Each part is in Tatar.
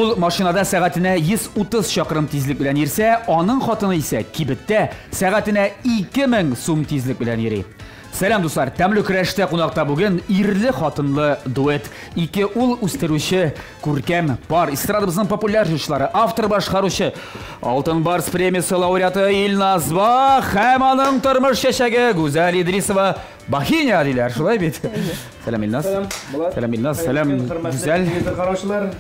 Ул машинада сәгатенә 130 чакрым тизлек белән йөрсә, аның хатыны исә кибеттә сәгатенә 2000 сум тизлек белән йөри. Сәлам, дуслар! Тәмле көрәштә кунакта бүген ирле-хатынлы дуэт. Ике ул үстерүче күркәм пар, эстрадабызның популяр җырчылары, автор-башкаручы, Алтын Барс премиясе лауреаты Илназ Бах һәм аның тормыш чәчәге Гүзәл Идрисова Бахиня диләр, шулай бит? Сәлам, Илназ. Сәлам, Булат. Сәлам, Илназ. Сәлам, Гүзәл. Телевизор караучылар,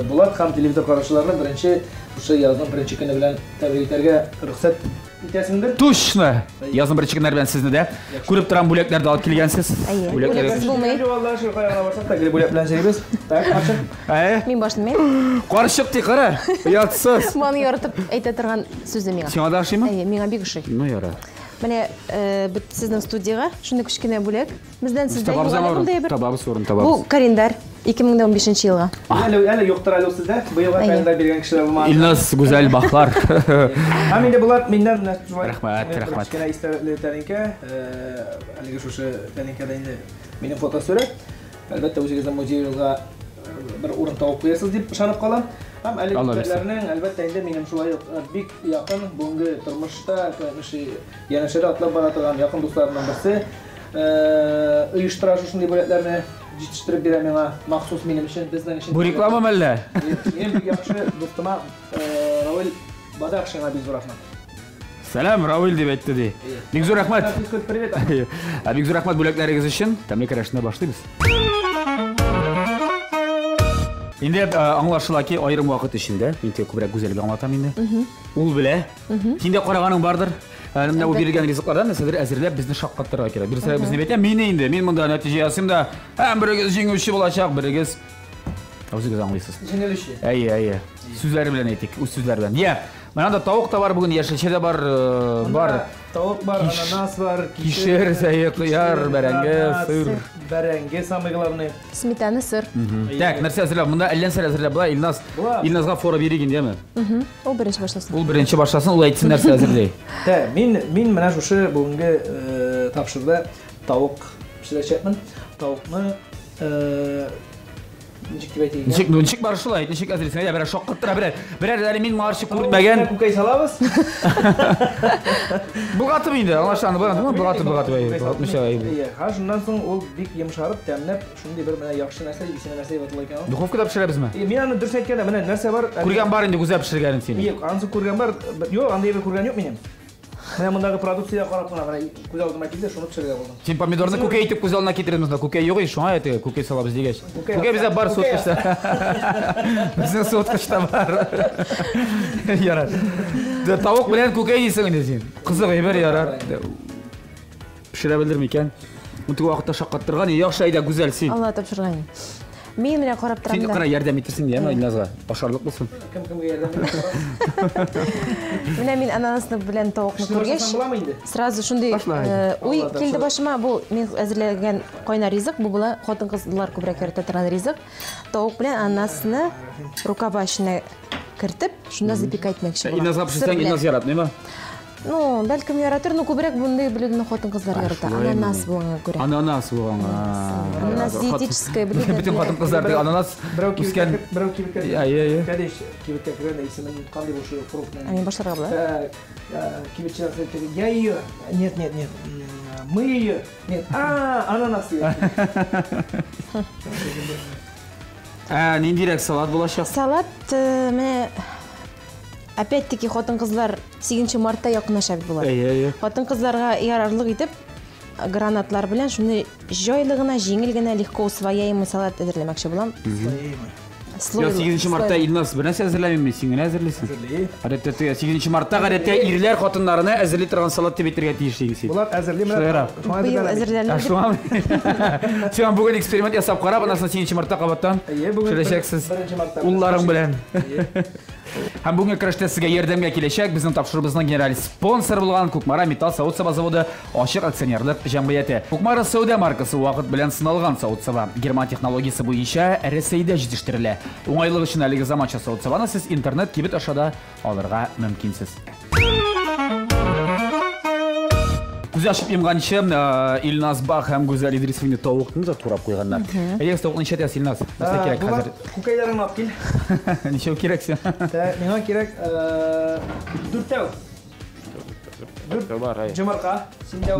Булат һәм телевизор караучыларны беренче шушы язның беренче көне белән тәбрик итәргә рөхсәт итәсеңдер? Точно! Язның беренче көннәре белән сезне дә. Күреп торам, бүләкләр дә алып килгәнсез. Әйе. Бүләкләрсез булмый. Аллаһ шөкер, кая гына барсак та гел бүләк белән йөрибез. Так, карчык. Ә? Мин башлыйм. Карчык ди, кара. Оятсыз. Моны яратып әйтә торган сүзе миңа. Сиңа да ошыймы? Әйе, миңа бик ошый. Ну, ярар. Менә бит сезнең студиягә шундый кечкенә бүләк. Бездән сездә Табабыз юк әле аңа мондый урын. әйбер. Табабыз урын, Бу табабыз. календарь 2015 елга. Әле әле юктыр әле ул сездә. Быелга календарь биргән кешеләр булмаган. Илназ Гүзәл Бахлар. Һәм инде Булат миннән менә шулай. Рәхмәт, рәхмәт. Кечкенә истәлекле тәлинкә. Әлеге шушы тәлинкәдә инде минем фотосурәт. Әлбәттә, үзегезнең музеегызга бер урын табып куярсыз дип ышанып калам. Һәм әлеге бүләкләрнең, әлбәттә инде, минем шулай ук бик якын бүгенге тормышта, янәшәдә атлап бара торган якын дусларымның берсе оештыра шушындый бүләкләрне, җитештереп бирә миңа, махсус минем өчен, безнең өчен. Бу реклама мәллә? Минем бик яхшы дустыма Равил Бадакшинга бик зур рәхмәт. Сәлам, Равил дип әйтте ди. Бик зур рәхмәт. Привет. Ә бик зур рәхмәт бүләкләрегез өчен. Тәмле көрәшне башлыйбыз. Инде аңлашыла ки, аерым вакыт эчендә, мин тек күбрәк Гүзәлгә аңлатам инде. Ул белә. Син дә караганың бардыр. Менә бу бирелгән ризыклардан нәрсәдер әзерләп безне шаккатырырга кирәк. Дөресрәк безне әйтәм, мине инде, мин монда нәтиҗә ясыйм да, һәм берегез җиңүче булачак, берегез үзегез аңлыйсыз. Җиңелүче. Әйе, әйе. Сүзләре белән әйтик, үз сүзләре белән. Я, менә анда тавык та бар бүген, яшелчә дә бар, бар. Тавык бар, ананас бар, кишер, сәе, кыяр, бәрәңге, сыр. Бәрәңге самый главный. Сметана, сыр. Так, нәрсә әзерләп? Монда әллә нәрсә әзерләп була, Илназ. Илназга фора бирик инде, яме? Ул беренче башласын. Ул беренче башласын, ул әйтсен нәрсә әзерли. Тә, мин мин менә шушы бүгенге тапшыруда тавык пешерәчәкмен. Тавыкны ничек дип әйтик? Ничек, ну ничек бар шулай, ничек әзерлисең? Әйдә, берәр шаккаттыра, берәр, берәр әле мин моңарчы күрмәгән. Күкәй салабыз. Болгатып инде, аңлашылды, болгатып, болгатып, болгатмыйча. Әйе, һәм шуннан соң ул бик йомшарып, тәмләп, шундый бер менә яхшы нәрсә, исеме нәрсә дип атала икән ул? Духовкада пешерәбезме? Мин аны дөрес әйткәндә, менә нәрсә бар. Күргән бар инде, Гүзәл пешергәнен синең. Юк, анысы күргән бар. Юк, андый әйбер күргән юк минем. Менә мондагы продукциягә карап кына менә күз алдыма килде, шуны пешерергә булдым. Син помидорны күкәй итеп күз алдына китердең монда. Күкәй юк ич, шуңа әйтә, күкәй салабыз дигәч. Күкәй бездә бар суыткычта. Безнең суыткычта бар. Ярар. Тавык белән күкәй дисең инде син. Кызык әйбер, ярар. Пешерә белер микән? Бу теге вакытта шаккаттырган, яхшы әйдә, Гүзәл, син. Алла тапшырган. Мин менә карап торам да. Син кара ярдәм итерсең, яме Илназга. Ашарлык булсын. Кем кемгә ярдәм итә? Менә мин ананасны белән тавыкны күргәч, сразу шундый уй килде башыма. Бу мин әзерләгән кайнар ризык, бу була хатын-кызлар күбрәк ярата торган ризык. Тавык белән ананасны рукава эченә кертеп, шунда запекать итмәкче булам. Илназга пешерсәң, Илназ яратмыймы? Ну, бәлкем яратыр, но күбрәк мондый блюдоны хатын-кызлар ярата. Ананас булганга күрә. Ананас булганга. Ананас диетическое блюдо. Бөтен хатын-кызлар дип ананас үскән. Берәү кибеткә. Әйе, әйе. Кәдеш кибеткә кергәндә исемен оныткан дип шул фруктның. Ә мин башларга була. Кибетче әйтте, я ее. Нет, нет, нет. Мы ее. Нет. А, ананас дигән. Ә ниндирәк салат булачак? Салат менә опять-таки хатын-кызлар 8 мартта якынлаша бит болар. Әйе, әйе. Хатын-кызларга ярарлык итеп гранатлар белән шуны җайлы гына, җиңел генә, легко усвояемый салат әзерләмәкче булам. Я 8 мартта Илназ бер нәрсә әзерләмиме? Син генә әзерлисең. Әзерли. Гадәттә 8 мартта гадәттә ирләр хатыннарына әзерли торган салат дип әйтергә тиеш идең син. Булат әзерли менә. Быел әзерләнде. Шуңа. Син бүген эксперимент ясап карап, аннан соң 8 мартта кабаттан пешерәчәксез. Улларың белән. Һәм бүгенге көрәштә сезгә ярдәмгә киләчәк безнең тапшыруыбызның генераль спонсоры булган Кукмара металл савыт-саба заводы ачык акционерлык җәмгыяте. Кукмара сәүдә маркасы вакыт белән сыналган савыт-саба. Герман технологиясе буенча Рәсәйдә җитештерелә. Уңайлык өчен әлеге заманча савыт-сабаны сез интернет кибет аша да алырга мөмкинсез. Күз ачып йомганчы Илназ Бах һәм Гүзәл Идрисова инде тавыкны да турап куйганнар. Әйдәгез, тавыкны ничәтәсез, Илназ? Нәрсә кирәк хәзер? Күкәйләреңне алып кил. Ничәү кирәк сиңа? Миңа кирәк дүртәү. Дүрт йомырка.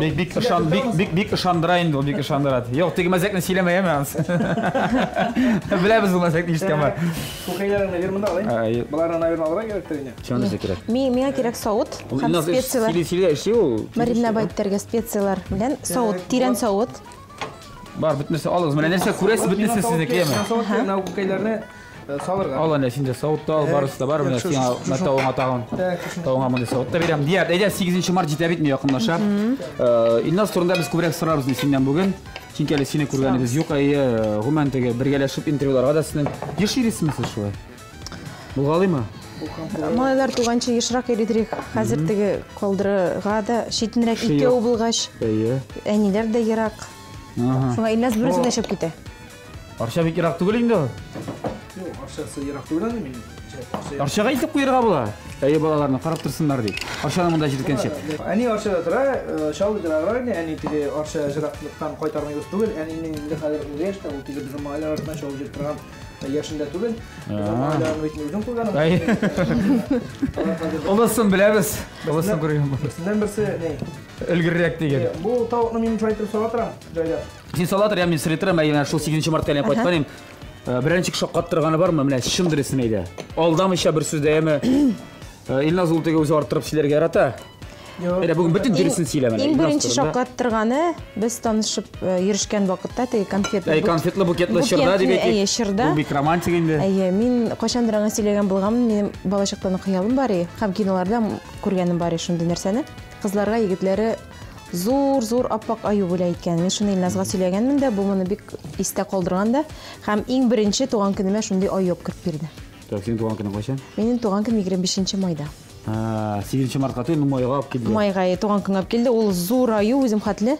Бик бик ышан бик бик бик ышандыра инде ул, бик ышандыра. Юк, теге мәзәкне сөйләмә, яме ансы. Беләбез ул мәзәкне ишеткән бар. Күкәйләреңне бир монда алай. Боларны, наверное, алырга кирәктер инде. Сиңа нәрсә кирәк? Миңа кирәк савыт һәм специяләр. Сөйли сөйли эшли ул. Мариновать итәргә специяләр белән савыт, тирән савыт. Бар, бөтен нәрсә алыгыз. Менә нәрсә күрәсез, бөтен нәрсә сезнеке, яме. Савыт, менә күкәйләрне салырга. Ал әнә син дә савыт та ал, барысы да бар. Менә сиңа менә тавыңа тагын. Тавыңа мондый савыт та бирәм. Дияр, әйдә 8 март җитә бит, якынлаша. Илназ турында без күбрәк сорарбыз синнән бүген. Чөнки әле сине күргәнебез юк. Әйе, гомумән теге бергәләшеп интервьюларга да сезнең еш йөрисезме сез шулай? Булгалыймы? Малайлар туганчы ешрак йөридек. Хәзер теге калдырырга да читенрәк икәү булгач. Әйе. Әниләр дә ерак. Шуңа Илназ бер үзе дә чыгып китә. Арча бик ерак түгел инде ул. Юк, Арчасы ерак түгел инде мин. Арчага илтеп куярга була. Әйе, балаларны карап торсыннар дип. Арчаны монда җиткәнче. Әни Арчада тора, Чаллы ераграк инде, әни теге Арча ерактан кайтармыйбыз түгел. Әнинең инде хәзер ул яшьтә, ул теге безнең малайлар артыннан чабып йөреп торган яшендә түгел. Безнең малайларны бит үзем куйганым. Олысын беләбез. Олысын күргән бар. Берсеннән берсе ни? Өлгеррәк дигән. Бу тавыкны мин шулай итеп сала торам, җайлап. Син сала тор, я мин сорый торам, әйе, шул 8 мартка әйләнеп кайткан идем. Берәр ничек шаккаттырганы бармы? Менә чын дөресен әйдә. Алдамыйча бер сүз дә, яме. Илназ ул теге үзе арттырып сөйләргә ярата. Әйдә, бүген бөтен дөресен сөйлә менә. Иң беренче шаккаттырганы без танышып йөрешкән вакытта теге конфетлы. Әй, конфетлы букетлы чорда дип әйтик. Әйе, чорда. Бу бик романтик инде. Әйе, мин кайчандыр аңа сөйләгән булганмын, минем балачактан ук хыялым бар иде һәм киноларда күргәнем бар иде шундый нәрсәне. Кызларга егетләре зур-зур аппак аю бүләк иткән. Мин шуны Илназга сөйләгәнмен дә, бу моны бик истә калдырган да. Һәм иң беренче туган көнемә шундый аю алып кереп бирде. Так, синең туган көнең кайчан? Минем туган көн 25 майда. 8 мартка түгел, майга алып килде. Майга туган көнгә алып килде. Ул зур аю, үзем хәтле.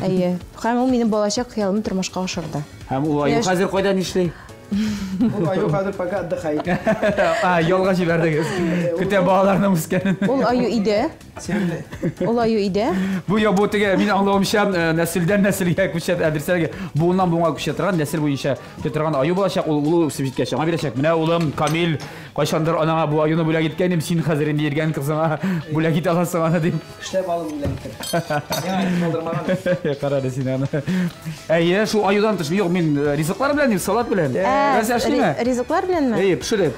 Әйе. Һәм ул минем балачак хыялымны тормышка ашырды. Һәм ул аю хәзер кайда нишли? Ул аю хәзер пока отдыхает. Ялга җибәрдегез. Көтә балаларның үскәнен. Ул аю өйдә. Ул аю өйдә. Бу я бу теге мин аңлавымча нәселдән нәселгә күчә, әдерсәгә буыннан буынга күчә торган нәсел буенча торган аю булачак. Ул улы үсеп җиткәч аңа бирәчәк. Менә улым Камил кайчандыр анаңа бу аюны бүләк иткән идем, син хәзер инде йөргән кызыңа бүләк итә аласың аны дип. Эшләп алып бүләк итер. Миңа әйтеп калдырмаган. Кара әле син аны. Әйе, шул аюдан тыш, юк, мин ризыклар белән, салат белән. Нәрсә эшлиме? Ризыклар беләнме? Әйе, пешереп.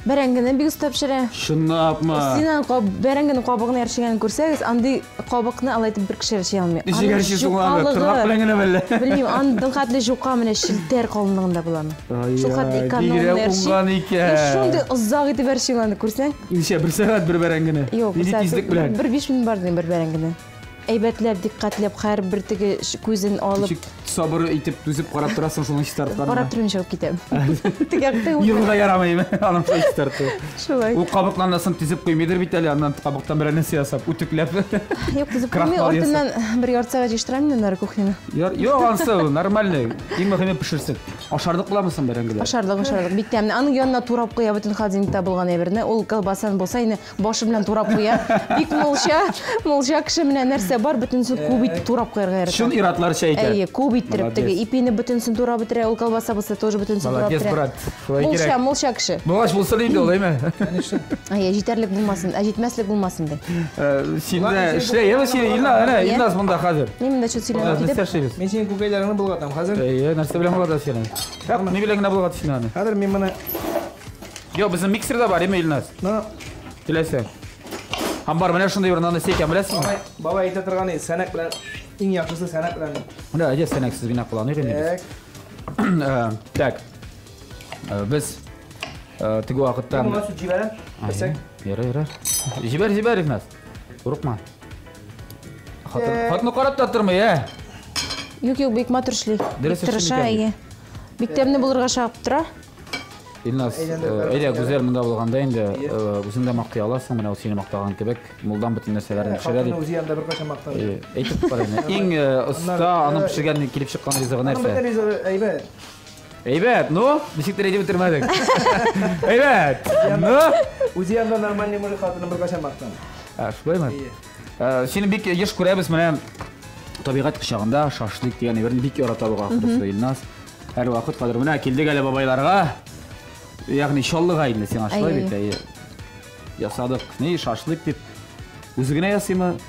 Бәрәңгене бик оста пешерә. Чынлапмы? Син аны бәрәңгенең кабыгын әрчегәнен күрсәгез, андый кабыкны алай итеп бер кеше әрчи алмый. Ничек әрчи соң аны? Тырнак белән генә мәллә? Белмим, андый хәтле җука менә челтәр калынлыгында була аны. Шул хәтле экономный әрчи. Уңган икән. Шундый озак итеп әрчи аны күрсәң. Ничә, бер сәгать бер бәрәңгене? Юк, бер сәгать. Бер 5 минут бар дим бер бәрәңгене. Әйбәтләп, диккәтләп, һәрбер теге күзен алып. Ничек сабыр итеп, түзеп карап торасың шуның чистартканына? Карап торып чыгып китәм. Теге якта Юлга ярамыймы аның шулай чистарту? Шулай. Ул кабыкларны соң тезеп куймыйдыр бит әле, аннан кабыктан берәр нәрсә ясап, үтүкләп. Юк, тезеп куймый, артыннан бер ярты сәгать җыештырам инде аннары кухняны. Юк, ансы нормальный. Иң мөһиме пешерсен. Ашарлык буламы соң бәрәңгеләр? Ашарлык, ашарлык. Бик тәмле. Аның янына турап куя бөтен холодильникта булган әйберне. Ул колбасан булса, инде башы белән турап куя. Бик молча, молча кеше менә нәрсә бар, бөтенесен күп итеп турап куярга ярата. Чын иратларча әйтә. Әйе, күп иттереп теге ипине бөтенесен турап бетерә, ул колбаса булса тоже бөтенесен турап бетерә. Молодец, брат. Молча, молча кеше. Булгач булсын инде ул, әйме? Конечно. Әйе, җитәрлек булмасын, ә җитмәслек булмасын ди. Син дә эшлә, яме син, Илназ, әнә, Илназ монда хәзер. Мин монда чөт сөйләп китеп. Нәрсә эшлибез? Мин синең күкәйләреңне болгатам хәзер. Әйе, нәрсә белән болгатасың син? Так, ни белән генә болгатасың син аны? Хәзер мин моны. Юк, безнең миксер да бар, әйме, Илназ? Ну. Теләсә. Һәм бар, менә шундый бер нәрсә икән, беләсеңме? Бабай әйтә торган иде, сәнәк белән иң яхшысы сәнәк белән. Менә, әйдә сәнәксез генә кулланыйк инде без. Так. Без теге вакытта Мин моңа сөт җибәрәм. Берсәк. Ярар, ярар. Җибәр, җибәр, Илназ. Курыкма. Хатын, хатыны карап та тормый, ә? Юк, юк, бик матур эшли. Дөрес Бик тырыша, әйе. Бик тәмле булырга чыгып тора. Илназ, әйдә, Гүзәл монда булганда инде, үзең дә мактый аласың, менә ул сине мактаган кебек, мулдан бөтен нәрсәләрен пешерә дип. Хатыны үзе янында беркайчан мактамый. Әйтеп кара инде. Иң оста аның пешергән килеп чыккан ризыгы нәрсә? Аның бөтен ризыгы әйбәт. Әйбәт, ну, ничектер әйтеп бетермәдек. Әйбәт, ну. Үзе янында нормальный мужик хатыны беркайчан мактамый. Шулаймы? Сине бик еш күрәбез менә табигать кочагында шашлык дигән әйберне бик ярата бугай ахрысы Илназ. Һәрвакыт кадер менә килдек әле бабайларга. Ягъни Чаллыга инде сиңа шулай бит, әйе. Ясадык. Ни шашлык дип. Үзе генә ясыймы?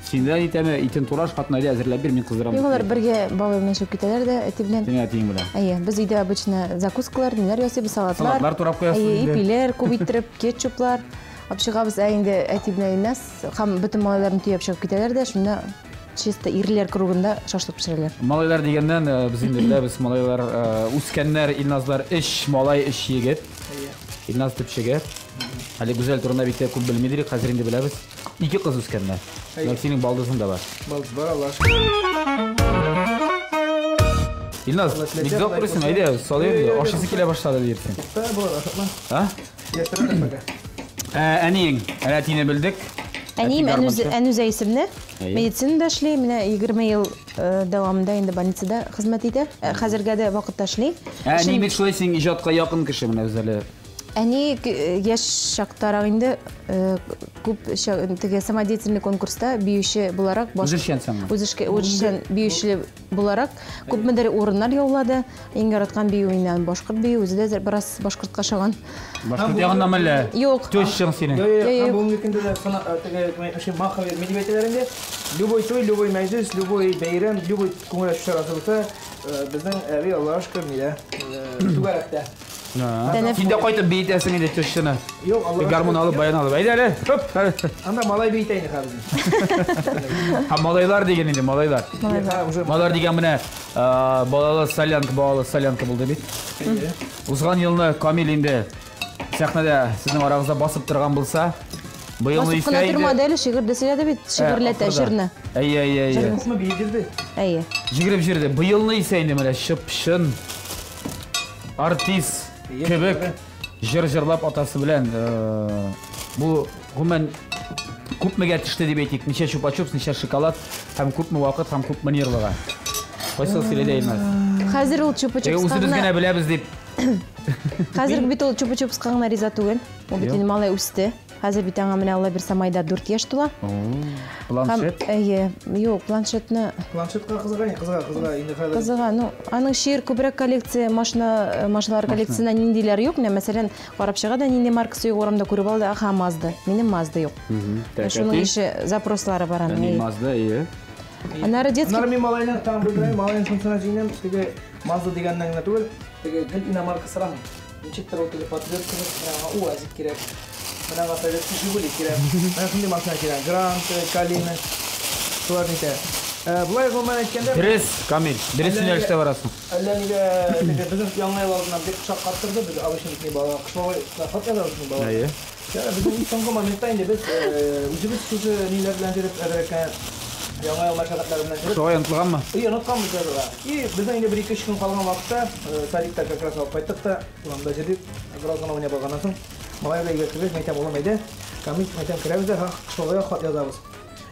Син дә әйтәме, итен тураш, хатын әйдә әзерләп бир, мин кыздырам. Юк, алар бергә бабай белән чыгып китәләр дә, әти белән. Синең әтиең белән. Әйе, без өйдә обычно закускалар, ниләр ясыйбыз, салатлар. Салатлар турап куясыз Әйе, ипиләр күп иттереп, кетчуплар. Алып чыгабыз, ә инде әти белән Илназ һәм бөтен малайларны төяп чыгып китәләр дә, шунда чисто ирләр кругында шашлык пешерәләр. Малайлар дигәннән, без инде беләбез, малайлар үскәннәр, Илназлар өч малай, өч егет. Илназ төпчеге. Әле Гүзәл турында бик тә күп белми дирек, хәзер инде беләбез. Ике кыз үскәннәр. Димәк, синең балдызың да бар. Балдыз бар, Аллаһ. Илназ, бик озак күрәсең, әйдә, салыйк инде. Ашыйсы килә башлады диерсең. Тукта, була, ашатма. А? Яшерә пока. Әниең, әтине белдек. Әнием Әнүзә исемле. Медицинада эшли, менә 20 ел дәвамында инде больницада хезмәт итә. Хәзергә дә вакытта эшли. Әни бит шулай синең иҗатка якын кеше менә без әле. Әни яшь чактарак инде күп теге самодеятельный конкурста биюче буларак Үзешчән сәнгать. Үзешчән биюче буларак күпмедер урыннар яулады. Иң яраткан бию инде аның башкорт бию, үзе дә бераз башкортка ошаган. Башкорт ягыннан әллә? Юк. Тещаң синең. Юк, юк, бүгенге көндә дә теге кем маховый ни дип әйтәләр инде. Любой туй, любой мәҗлес, любой бәйрәм, любой күңел ачу чарасы булса, безнең әби Аллаһка шөкер нидә, түгәрәктә. Син дә кайтып биетәсең инде тещаны. Юк, Аллаһка Гармун алып, баян алып. Әйдә әле. Хоп. Анда малай биетә инде хәзер. Һәм малайлар диген инде, малайлар. Малайлар дигән менә балалы солянка, балалы солянка булды бит. Узган елны Камил инде сәхнәдә сезнең арагызда басып торган булса, быелны исә инде. Басып кына тормады әле, шигырь дә сөйләде бит, шигырьләтә җырны. Әйе, әйе, әйе. Күпме биедерде? Әйе. Җигереп җирде. Быелны исә инде менә чып-чын артист кебек җыр җырлап атасы белән бу гомумән күпмегә төште дип әйтик, ничә чупа-чупс, ничә шоколад һәм күпме вакыт һәм күпме нервыга. Кайсы сөйләде Илназ? Хәзер ул чупа-чупска Үзебез генә беләбез дип. Хәзер бит ул чупа-чупска гына риза түгел. Ул бит инде малай үсте. Хәзер бит аңа менә Алла бирсә майда 4 яшь тула. Планшет? Әйе, юк, планшетны. Планшетка кызыга, кызыга, кызыга инде хәзер. Кызыга, ну, аның шир күбрәк коллекция, машина, машиналар коллекциясендә ниндиләр юк. Менә мәсәлән, карап чыга да нинди маркасы юк, урамда күреп алды, аха, Мазда. Минем Мазда юк. Шуның ише запрослары бар аның. Мазда, әйе. Аннары детский. Аннары мин малайны тагын белдерәм, малайны шунысына җыйнам, теге Мазда дигәннән генә түгел, теге гел иномарка сорамый. Ничектер ул теге патриот кебек, менә аңа УАЗик кирәк, менә аңа советский Жигули кирәк, менә шундый машина кирәк, Грант, Калина, шулар нитә. Болай гомумән әйткәндә... Дөрес, Камил, дөрес юнәлештә барасың. Әллә нигә теге безнең Яңа ел алдыннан бик шаккаттырды, без обычно бит балага Кыш бабай хат язабыз бит балага. Әйе. Безнең соңгы моментта инде без үзебез шушы ниләр белән йөреп, әзрәк кенә Яңа ел мәшәкатьләре белән йөреп. Шулай онытылганмы? И, онытканбыз язырга. И, безнең инде бер-ике-өч көн калган вакытта садикта как раз алып кайттык та, урамда йөрдек. Бераз гына уйнап алганнан соң, малай белән өйгә кергәч, мин әйтәм, улым, әйдә, Камил, мин әйтәм, керәбез дә, Кыш бабайга хат язабыз.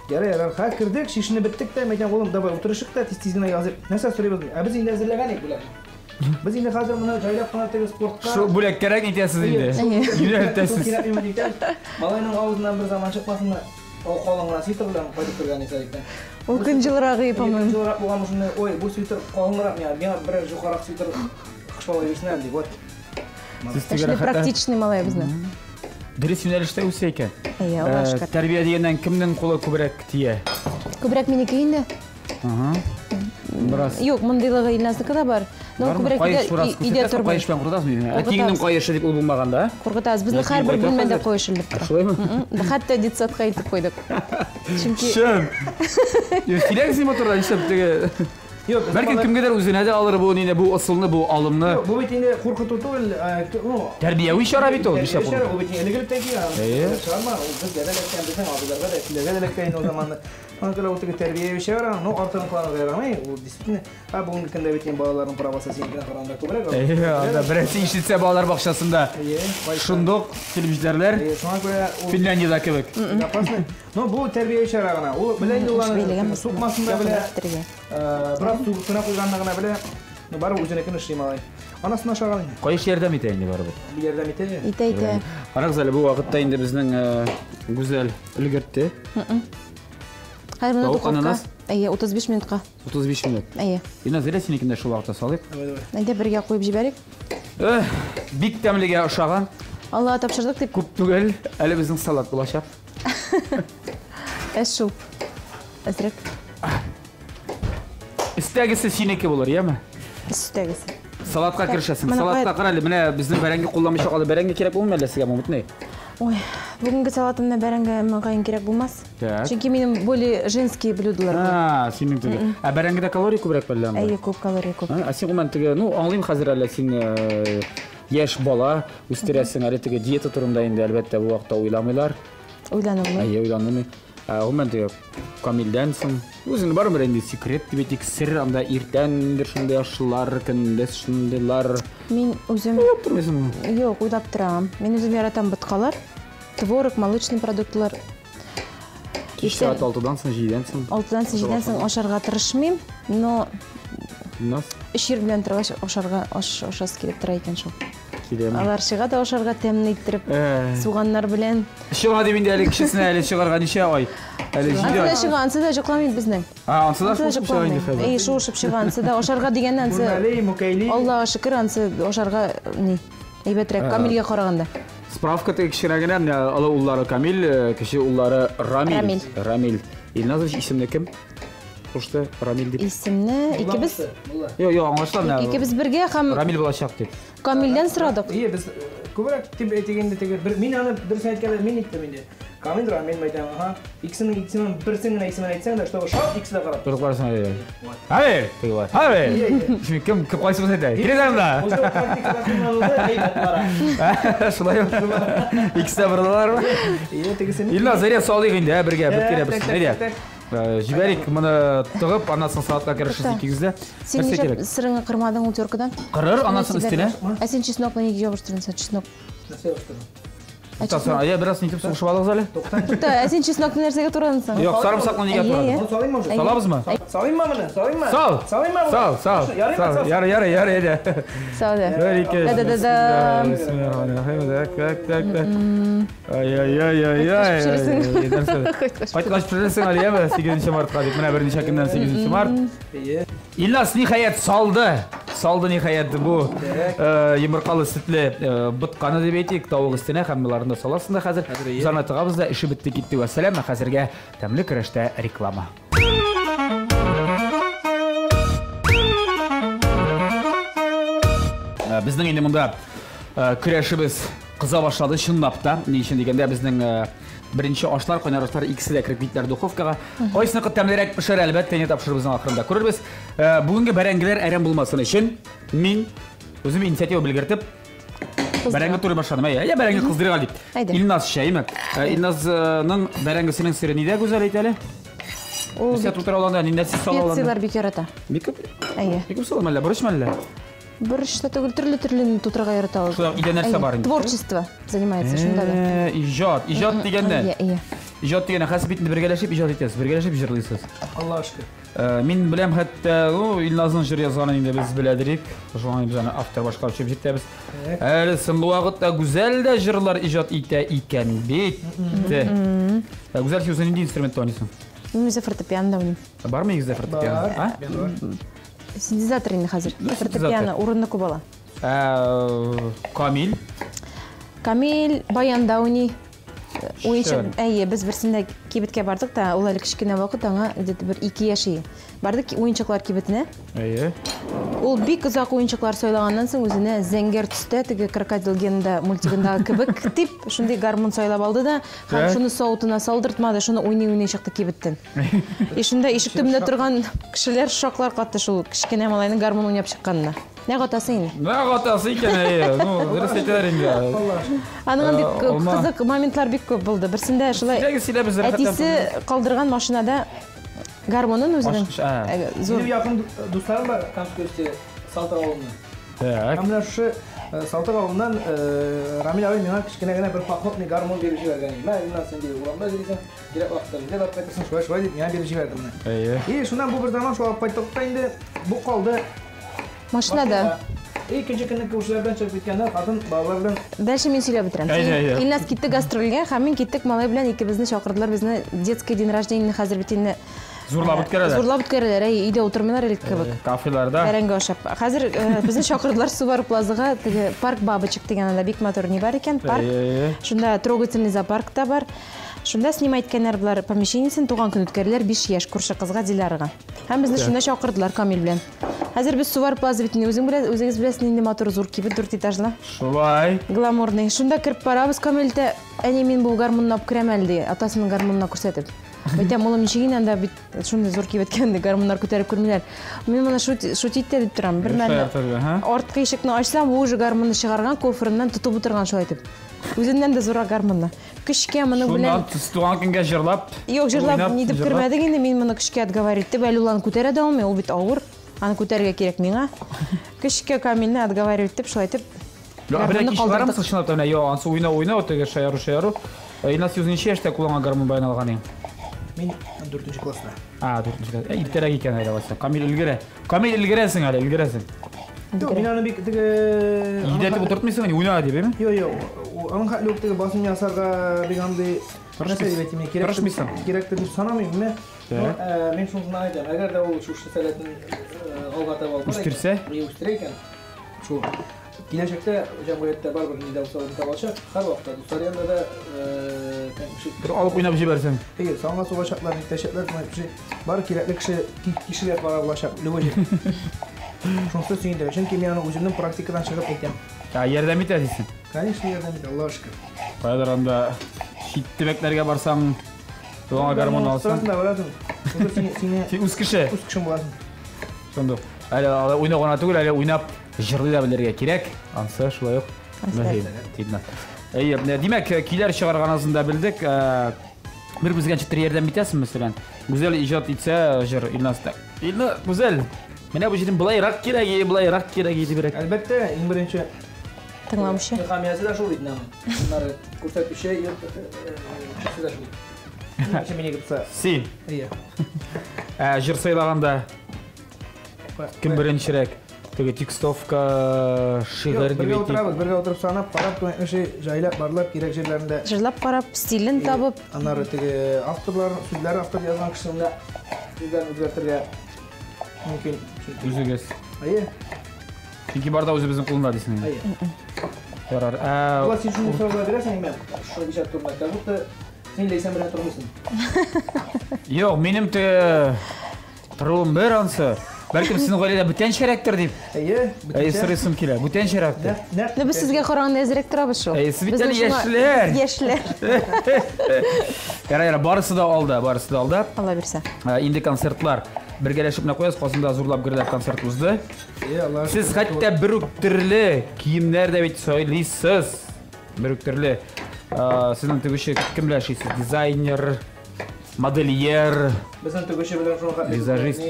Ярар, ярар, ха, кердек, чишенеп беттек тә, мин әйтәм, улым, давай, утырышык та, тиз-тиз генә языйк. Нәрсә сорыйбыз? Ә без инде әзерләгән идек бүләкне. Без инде хәзер моны җайлап кына теге спортка. Шул бүләк кәрәк итәсез инде. Юнәлтәсез. Малайның авызыннан бер заман чыкмасынмы? Ул калын гына свитер белән кайтып кергән иде садиктан. Ул көн җылырак и, по-моему. Көн җылырак булган шунда, ой, бу свитер калынрак миңа, миңа берәр җукарак свитер Кыш бабай бирсен әле дип, вот. Шундый практичный малай безнең. Дөрес юнәлештә үсә икән. Әйе, Аллага шөкер. Тәрбия дигәннән кемнең кулы күбрәк тия? Күбрәк минеке инде. Ага. Бераз. Юк, мондыйлыгы Илназныкы да бар. Но күбрәк өйдә тормый. Каеш белән куркытасызмы? Әтиеңнең каешы дип ул булмаган да? Куркытабыз. Безнең һәрбер бүлмәдә каеш эленеп тора. Шулаймы? Хәтта детсадка илтеп куйдык. Чөнки Чын. Сөйләгез син моторда нишләп теге Юк, Бәлки кемгәдер үзенә дә алыр бу нине, бу ысулны, бу алымны. Юк, бу бит инде куркыту түгел, ну, Тәрбияви чара бит ул, нишләп куркыту? Ул бит инде элек-электән килгән. Әйе. Чыгарма, ул безгә дә эләккән, безнең абыйларга да, әтиләргә дә эләккән инде ул заманны. Ана күрә ул теге тәрбияви чара, ну, артыгын кыланырга ярамый, ул действительно. Ә бүгенге көндә бит инде балаларның правасы синекенә караганда күбрәк. Әйе, анда берәрсе ишетсә балалар бакчасында. Әйе. Шундук килеп җитәрләр. Әйе, шуңа күрә ул Финляндиядә кебек. Опасный. Но бу тәрбияви чара гына. Ул белә инде ул аны сукмасын да белә. Бераз сугып кына куйганны гына белә. Ну, барыбер үзенекен эшли малай. Анасын ашаган инде. Каеш ярдәм итә инде барыбер. Ярдәм итә. Итә, итә. Карагыз әле, бу вакытта инде безнең Гүзәл өлгертте. Хәзер менә Тавык, духовка. ананас? Әйе, 35 минутка. 35 минут. Әйе. Илназ, әйдә синекен дә шул вакытта салыйк. Давай, давай. Әйдә бергә куеп җибәрик. Эх, бик тәмлегә ошаган. Аллага тапшырдык дип. Күп түгел, әле безнең салат булачак. Әз шул. Әзрәк. Өстәгесе синеке булыр, яме? Өстәгесе. Салатка керешәсең. Менә Салатка кая- кара әле, менә безнең бәрәңге кулланмыйча калды. Бәрәңге кирәк булмый әллә сезгә, бу бит Ой, бүгенге салатымда бәрәңге мөгаен кирәк булмас. Так. Чөнки минем более женские блюдолар. А, синең теге. Ә бәрәңгедә калорий күбрәк әллә анда? Әйе, күп калория күп. Ә син гомумән теге, ну, аңлыйм хәзер әллә син яшь бала үстерәсең, әле теге диета турында инде әлбәттә бу вакытта уйламыйлар. Уйланылмый. Әйе, уйланылмый. Ә, гомумән теге Камилдән соң үзең барыбер инде секрет дип әйтик, сер анда иртәндер шундый ашлар, көндез шундыйлар. Мин үзем Уйлап тормыйсыңмы? Юк, уйлап торам. Мин үзем яратам боткалар, творог, молочный продуктлар. Кич сәгать 6-дан соң, 7-дән соң. 6-дан соң, 7-дән соң ашарга тырышмыйм, но Нас өч ир белән торгач ашарга аш ашасы килеп тора икән шул. киләме? Алар чыга да ашарга тәмле иттереп, суганнар белән. Чыга дип инде әле кешесенә әле чыгарга ничә ай? Әле Ансы җиде да ай. чыга, ансы да йокламый безнең. А, ансы да Ансы да шуышып чыга инде йокламый. хәзер. Әй, шуышып чыга, ансы да ашарга дигәннән ансы. Бүрмәли, мүкәйли. Аллага шөкер, ансы ашарга ни әйбәтрәк Камилгә караганда. Справка теге кечкенә генә, менә олы уллары Камил, кече уллары Рамил. Рамил. Рамил. Илназович исемле кем? Кушты Рамил дип. Исемне икебез Мулла. Йо, йо, аңлашыла менә. икебез бергә һәм Рамил булачак дип. Камилдән сорадык. Ие, без күбрәк дип әйтик инде теге бер мин аны дөресен әйткәндә мин әйттем инде. Камил Рамил мәйтәм, аһа. Икесенең икесенең берсен генә исемен әйтсәң дә, чтобы шап икесе дә карап. Торып карасаң әле. Һәй, теге бар. Һәй. Şimdi кем кем кайсыбыз әйтә? Килегез анда. Уже практикада кулланылды, әйбәт бара. Шулай. Икесе дә борылалармы? Ие, тегесен. Илназ, әйдә салыйк инде, ә, бергә, бер тирә Так, берсен. так, Әйдә. так, Җибәрик моны тыгып, аннан соң салатка керешерсез Тукта. икегез дә. Син Нәрсә нишләп кирәк? сырыңны кырмадың ул теркадан? Кырыр, аннан соң өстенә. Ә син чеснокны нигә ябыштырдың син чеснок? Нәрсә ябыштырдың? Ә Тукта, чеснок? әйдә бераз нитеп сугышып алыгыз әле. Тукта, ә син чеснокны нәрсәгә турадың соң? Юк, сарымсакны нигә Әйе, турадың? әйе. Моны салыйммы уже? Салабызмы? Салыйммы моны? Салыйммы? Сал! Салыйммы моны? Сал, сал. Ярыймы? Сал. Сал. Ярый, ярый, ярый, әйдә. Сау да. Бер, ике, өч. Да-да-да-да. Бисмиллахиррахманиррахим. Так, так, так, так. Ай-яй-яй-яй-яй. Кайткач пешерәсең. Кайткач пешерәсең әле, яме, 8 мартка дип. Менә берничә көннән 8 март. Ие. Илназ ниһаять салды. Салды ниһаять бу йомыркалы сөтле ботканы дип әйтик, тавык өстенә һәм боларны да саласың да хәзер. Без аны тыгабыз да, эше бетте китте. Вәссәлам, ә хәзергә тәмле көрәштә реклама. Безнең инде монда көрәшебез кыза башлады чынлап та. Ни өчен дигәндә безнең беренче ашлар, кайнар ашлар икесе дә кереп киттеләр духовкага. Кайсыныкы тәмлерәк пешер, әлбәттә, инде тапшырыбызның ахырында күрербез. Бүгенге бәрәңгеләр әрәм булмасын өчен мин үзем инициатива белгертеп бәрәңге турый башладым. Әйе, әйе, бәрәңге кыздырырга дип. Әйдә. Илназ чәйме? Илназның бәрәңгесенең сере нидә, Гүзәл, әйт әле? Ул Нәрсә бик тутыра ул анда, нәрсә сала ул анда? специяләр бик ярата. Бик күп. Әйе. Бик күп сала мәллә, борыч мәллә? Борыч та түгел, төрле-төрле тутырырга ярата ул. Шулай, өйдә нәрсә Әйе, бар инде? Творчество занимается шунда да. Иҗат, иҗат дигәндә. Әйе, әйе. Иҗат дигәндә хәзер бит инде бергәләшеп иҗат итәсез, бергәләшеп җырлыйсыз. Аллаһ шөкер. Мин беләм хәтта, ну, Илназның җыр язганын инде без беләдерик. Шуңа без аны автор башкаручы дип җитәбез. Әле соңгы вакытта Гүзәл дә җырлар иҗат итә икән бит. Гүзәл, син үзең нинди инструментта уйныйсың? Мин үзе фортепиано уйныйм. Бармы егездә фортепиано? Бар. А? Синтезатор инде хәзер. Ну, Фортепиано урынны күп ала. Камил. Камил баянда уйный. Уенчык, Шәп. әйе, без берсендә кибеткә бардык та, ул әле кечкенә вакыт, аңа где-то бер 2 яшь иде. Бардык уенчыклар кибетенә. Әйе. Ул бик озак уенчыклар сайлаганнан соң үзенә зәңгәр төстә теге крокодил Генда мультигындагы кебек дип шундый гармун сайлап алды да, һәм Так. шуны савытына салдыртмады, шуны уйный-уйный чыкты кибеттән. И шунда ишек төбендә торган кешеләр шаклар катты шул кечкенә малайның гармун уйнап чыкканына. Нәкъ атасы инде. Нәкъ атасы икән, әйе. Ну, дөрес әйтәләр инде. Аның бик Алма. кызык моментлар бик күп булды. Берсендә шулай Сөйләгез, сөйләп, без рәхәтләнеп әтисе калдырган машинада гармунын үзенең Ашкыш, ә. зур Минем якын дусларым бар, Камский үсте Салтык авылыннан. Так. Һәм менә шушы Салтык авылыннан Рамил абый миңа кечкенә генә бер походный гармун биреп җибәргән иде. Мә, Илназ, син ди, урамда йөрисең, кирәк вакытта безгә дә алып кайтырсың, шулай шулай дип миңа биреп җибәрде моны. Әйе. И шуннан бу бер заман шул алып кайттык та инде, бу калды. Машинада. Икенче көнне күршеләр белән чыгып киткәннәр, хатын балалар белән. Дальше мин сөйләп бетерәм. Илназ китте гастрольгә, һәм мин киттек малай белән, икебезне чакырдылар, безне детский день рождения хәзер бит инде Зурлап үткәрәләр. Зурлап үткәрәләр, әй, өйдә утырмыйлар элек кебек. Кафеларда. Бәрәңге ашап. Хәзер безне чакырдылар Сувар Плазага, теге парк бабочек дигән анда бик матур ни бар икән, парк. Шунда трогательный зоопарк та бар. Шунда снимать иткәннәр болар помещениесен, туган көн үткәрделәр 5 яшь күрше кызга Дилярага. Һәм безне шунда чакырдылар Камил белән. Хәзер без Сувар Плаза бит инде, үзең белә, үзегез беләсез нинди матур зур кибет, дүрт этажлы. Шулай. Гламурный. Шунда кереп барабыз Камил дә, әни мин бу гармунны алып керәм әле ди, атасының гармунына күрсәтеп. Әйтәм, улым, ничек инде анда бит шундый зур кибеткә инде гармуннар күтәреп күрмиләр. Мин моны шутить тә дип торам. Бер мәлне арткы ишекне ачсам, ул уже гармунны чыгарган, кофрыннан тотып утырган шулай итеп. Үзеннән дә зуррак гармунны. Көчкә моның белән... Шуннан туган көнгә җырлап, Юк, җырлап ни дип кермәдек инде, мин моны көчкә отговорить итеп, әле ул аны күтәрә дә алмый, ул бит авыр. Аны күтәрергә кирәк миңа. Көчкә Камилне отговаривать итеп, шулай итеп. Бер кич барамсың чынлап та менә, йо, ансы уйнау уйнау, теге шаяру шаяру. Илназ үзе ничә яшьтә кулыңа гармун баян алган идең? Мин 4 класста. А, 4 класс. Иртәрәк икән әле алайса. Камил өлгерә. Камил өлгерәсең әле, өлгерәсең. Юк, мин аны бик теге Йөдәтеп утыртмыйсың, уйна дип, әйме? Юк, юк. Аның хәтле үк теге басым ясарга бик андый нәрсә дип әйтим, кирәк. Тырышмыйсың. Кирәктер дип санамыйм, менә. Мин шуны гына әйтәм, әгәр дә ул шушы сәләтен алга таба алып үстерсә, үстерә икән, шул киләчәктә җәмгыятьтә барыбер ни дә булса урын таба алачак. Һәрвакытта дуслар янында да бер алып уйнап җибәрсәң. Әйе, санга сугачаклар, ниткәчәкләр, бар кирәкле кеше кешеләр бара булачак, любой җир. Шунысы сөендерә, чөнки мин аны үземнең практикадан чыгып әйтәм. Ә, ярдәм итә дисең? Конечно, ярдәм итә, Аллаһ шөкер. Каядыр анда чит төбәкләргә барсаң, туган гармун алсаң. Барасың да барасың. Син үз кеше. Үз кешең буласың. Шундук. Әле алай уйнау гына түгел, әле уйнап җырлый да белергә кирәк. Ансы шулай ук мөһим. Әйе, димәк, көйләр чыгарганыгызны да белдек. Бер безгә ничектер ярдәм итәсең, мәсәлән? Гүзәл иҗат итсә җыр Илназ та. Илназ, Гүзәл, менә бу җирдән былайрак кирәк, былайрак кирәк дибрәк. Әлбәттә, иң беренче тыңлаучы. Хәмиясе дә шул бит инде. Аннары күрсәтүче, кешесе дә шул. Син. Әйе. Җыр сайлаганда кем беренчерәк? Теге текстовка, шигырь дип әйтик. Бергә утырабыз, бергә утырып санап, карап, кеше җайлап, барлап, кирәк җирләрендә. Җырлап карап, стилен табып. Аннары теге авторлар, сүзләр автор язган кешенең дә сүзләрен үзгәртергә мөмкин. Үзегез. Әйе. Чөнки бар да үзебезнең кулында дисең. Әйе. Ярар. Булат, син шуны сорауга бирәсең, имә? Шул иҗат турында. Как будто син Ләйсән белән тормыйсың. Юк, минем теге торуым бер ансы. Бәлкем сезнең гаиләдә бүтәнчәрәктер дип. Әйе, бүтәнчә. Әйе, сорыйсым килә. Бүтәнчәрәктер. Ну, без сезгә караганда әзрәк торабыз шул. Әйе, сез бит әле яшьләр. Яшьләр. Ярар, ярар, барысы да алда, барысы да алда. Алла бирсә. Инде концертлар. Бергәләшеп менә куябыз, Казанда зурлап гөрләп концерт узды. Әйе, Алла. Сез хәтта бер үк төрле киемнәр дә бит сайлыйсыз. Бер үк төрле. Сезнең тегүче кем белән эшлисез? Дизайнер, модельер. Безнең тегүче белән шуңа хәтле Визажист.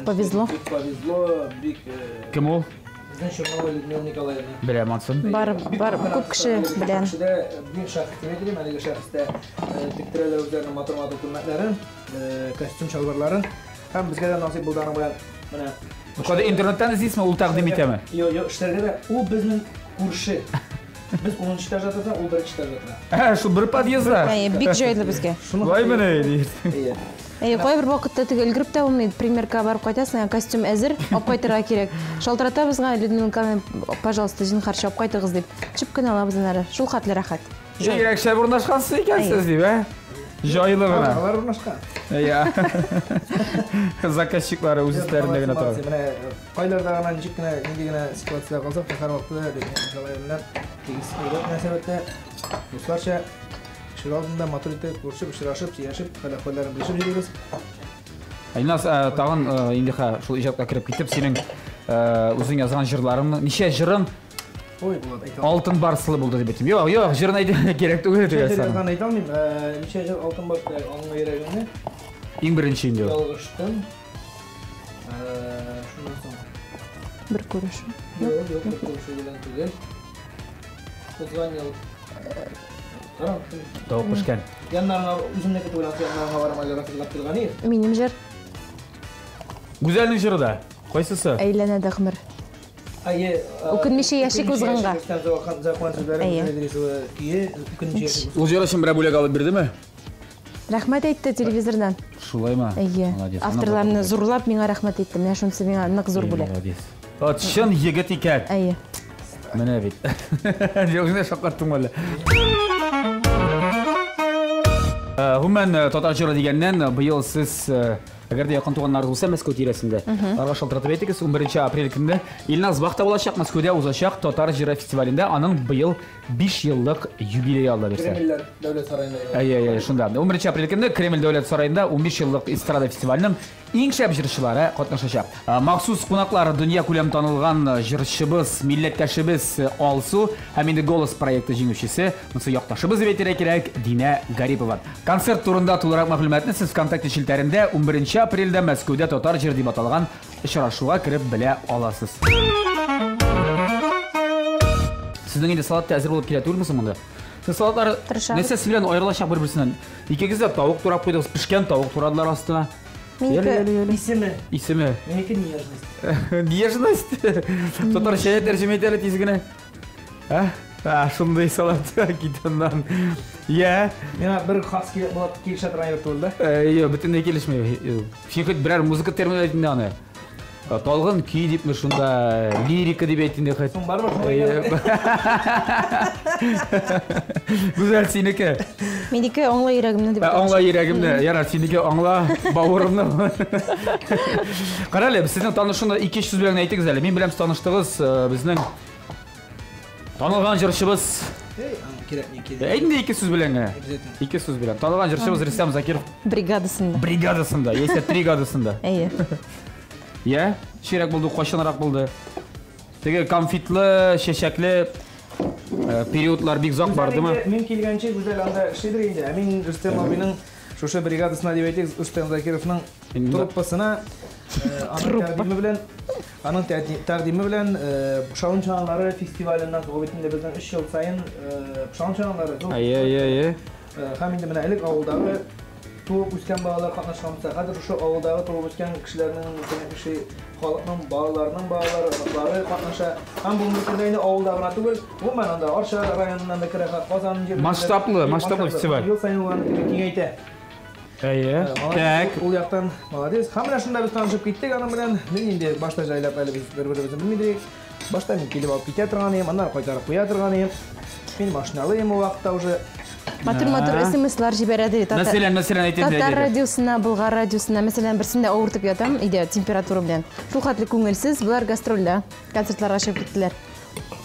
Повезло. Бик повезло, бик Кем ул? Безнең Чернова Людмила Николаевна. Беләм ансын. Бар, бар, күп кеше белән. Кешедә бик шәхес дип әйтелим, әлеге шәхестә тектерәләр үзләренең матур-матур күлмәкләрен, костюм чалбарларын. Һәм безгә дә насыйп булды аның белән менә. Кайда интернеттан эзлисезме, ул тәкъдим итәме? Юк, юк, эшләргә дә ул безнең күрше. Без 10 этажда торсак, ул 1 этажда тора. Ә, шул бер подъездда. Әйе, бик җайлы безгә. Шулай менә, ди. Әйе. Әйе, кайбер вакытта теге өлгереп тә булмый, примерка барып кайтасың, костюм әзер, алып кайтырга кирәк. Шалтыратабыз гына, Людмила Николаевна, пожалуйста, зинһар, алып кайтыгыз дип. Төшеп кенә алабыз аннары. Шул хәтле рәхәт. Бигрәк шәп урнашкансыз икәнсез дип, ә? Җайлы гына. Алар урнашкан. Әйе. Заказчиклары үз өсләрендә генә тора. Менә кайларда гына ничек кенә, нинди генә ситуациядә калсак та, һәрвакытта Людмила Николаевна тигез әйбәт мөнәсәбәттә, дусларча кеше алдында матур итеп күрешеп, очрашып, сөйләшеп, хәл-әхвәлләрен белешеп йөрибез. Илназ, тагын инде шул иҗатка кереп китеп, синең үзең язган җырларыңны, ничә җырың Ой, Булат, әйтә алмыйм. Алтын барслы булды дип әйтим. Юк, юк, җырын әйтергә кирәк түгел Ничә җыр дип язган әйтә алмыйм. Ничә җыр алтын барслы, аңла йөрәгеңне. Иң беренче инде ул. Ялгыштым. Шуннан соң. Бер күрешү. Юк, юк, бер күрешү белән түгел. Узган ел. Тавык пешкән. Яннарыңа үземнеке түгел, ансы яннарыңа барам әле Рафил Габделганиев. Минем җыр. Гүзәлнең җыры да. Кайсысы? Әйләнә дә гомер. Әйе. Үкенмичә яшик узганга. Закон сүзләре, Әйе. Гүзәл Идрисова көе, үкенмичә яшик. Ул җыр өчен берәр бүләк алып бирдеме? Рәхмәт әйтте телевизордан. Шулаймы? Әйе. Молодец. Авторларны зурлап миңа рәхмәт әйтте. Менә шунысы миңа нык зур бүләк. Молодец. Вот чын егет икән. Әйе. Менә бит. Юк, генә шаккаттым әле. Гомумән, татар җыры дигәннән, быел сез, әгәр дә якын туганнарыгыз булса Мәскәү тирәсендә, аларга шалтыратып әйтегез, 11 апрель көнне Илназ Бахта булачак, Мәскәүдә узачак татар җыры фестивалендә аның быел 5 еллык юбилее алла бирсә. Кремльләр дәүләт сараенда. Әйе, әйе, шунда. 11 апрель көнне Кремль дәүләт сараенда 15 еллык эстрада фестиваленең иң шәп җырчылары катнашачак. Махсус кунаклар дөнья күләм танылган җырчыбыз, милләттәшебез Алсу һәм инде Голос проекты җиңүчесе, монысы якташыбыз дип әйтергә кирәк, Динә Гарипова. Концерт турында тулырак мәгълүматны сез ВКонтакте челтәрендә 11 апрельдә Мәскәүдә татар җыр дип аталган очрашуга кереп белә аласыз. Сезнең инде салат та әзер булып килә түгелме соң монда? Сез салатлар Тырышабыз. нәрсәсе белән аерылачак бер-берсеннән? Икегез дә тавык турап куйдыгыз, пешкән тавык турадылар астына. Минеке Яле, яле, яле. Исеме. Исеме. Минеке нежность. Нежность. Татарча тәрҗемә итә әле тиз генә. Ә? А, шундый салат китәннән. Я, Миңа бер хас килеп була килешә торган йорт булды. Йо, бөтенләй килешми. Син хоть берәр музыка термины әйт инде аны. Талгын көй дипме шунда, лирика дип әйт инде хоть. Соң барыбер шулай Әйе. Гүзәл синеке. Минеке аңла йөрәгемне дип. Ә, Аңла йөрәгемне. Ярар, синеке аңла бавырымны. Кара әле, сезнең танышуны ике сүз белән әйтегез әле. Мин беләм, сез таныштыгыз, безнең танылган җырчыбыз. Эй, кирәк не кирәк. Әйт инде ике сүз белән генә. Обязательно. Ике сүз белән. Танылган җырчыбыз Рөстәм Закиров Бригадасында. бригадасында, яисә тригадасында. Әйе. Я, чирәк булды, кайчанрак булды? Теге конфетлы, чәчәкле периодлар бик озак бардымы? Мин килгәнче Гүзәл анда эшлидер инде. Ә мин Рөстәм абыйның шушы бригадасына дип әйтик, Рөстәм Закировның труппасына аның тәкъдиме белән, аның тәкъдиме белән Пошалым чаналары фестиваленнән соң бит инде безнең 3 ел саен Пошалым чаналары. Әйе, әйе, әйе. Һәм инде менә элек авылдагы туып үскән балалар катнашкан булса, хәзер шушы авылдагы туып үскән кешеләрнең, кеше халыкның балаларының балалары, оныклары катнаша. Һәм бүгенге көндә инде авылда гына түгел, гомумән анда Арча районыннан да керә, Казан җирлегендә. Масштаблы, масштаблы фестиваль. Ел саен ул аны киңәйтә. Әйе. Молодец, Так. Ул яктан молодец. Һәм менә шунда без танышып киттек аның белән. Мин инде башта җайлап әле без бер-беребезне белмидек. Башта мин килеп алып китә торган идем, аннары кайтарып куя торган идем. Мин машиналы идем ул вакытта уже. Матур-матур смслар җибәрә ди. Мәсәлән, мәсәлән, әйтәм дә, Татар әйтәм. радиосына, Болгар радиосына, мәсәлән, берсендә авыртып ятам, өйдә температура белән. Шул хәтле күңелсез, болар гастрольдә, концертларга чыгып киттеләр.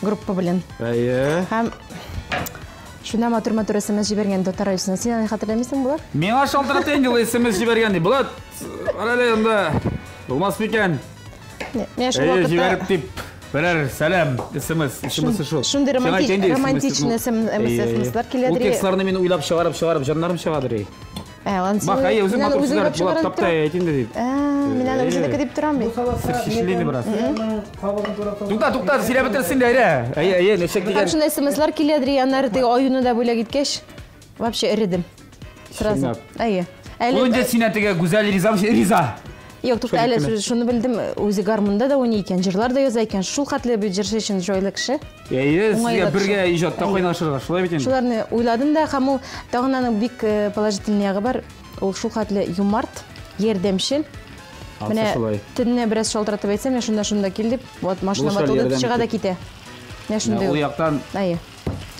Группа белән. Әйе. Һәм шунда матур-матур смс җибәргән татар радиосына. Син аны хәтерләмисең, Булат? Миңа шалтырата инде ул смс җибәргән ди. Булат, әле анда булмас микән? Менә шул Әйе, вакытта җибәреп дип. Берәр сәлам, смс, смс шул. Шундый Сиңа әйтәйин дә, романтичный SMS, смслар килә Ул дри. текстларны мин уйлап чыгарып, чыгарып җаннарым чыгадыр. Ә, анысы Бак, әйе, үзең мин аны матур үзем сүзләр уйлап Булат чыгарып тапты, торам. әйт инде дип. Ә, мин аны үзенеке дип торам бит. Сер чишелде инде бераз. Кабыгын турап салган. Тукта, тукта, сөйләп бетерсен дә, әйдә. Әйе, әйе, ничек Һәм дигән. шунда смслар килә дри, аннары теге аюны да бүләк иткәч, вообще эредем. Сразу. Чынлап. Әйе. Ул инде син теге Гүзәл Риза, Риза. Юк, тукта, әле шуны белдем, үзе гармунда да уйный икән, җырлар да яза икән. Шул хәтле бит җырчы өчен җайлы кеше. Әйе, сезгә Уңайлы бергә кеше. иҗатта кайнашырга, шулай бит инде. Шуларны уйладым да, һәм ул тагын аның бик положительный ягы бар. Ул шул хәтле юмарт, ярдәмчел. Ансы Менә шулай. төнне бераз шалтыратып әйтсәм, менә шунда шунда кил дип, вот машина Булыша, ватылды, ярдәм чыга да итеп. китә. Менә шундый Ул ул. яктан Әйе.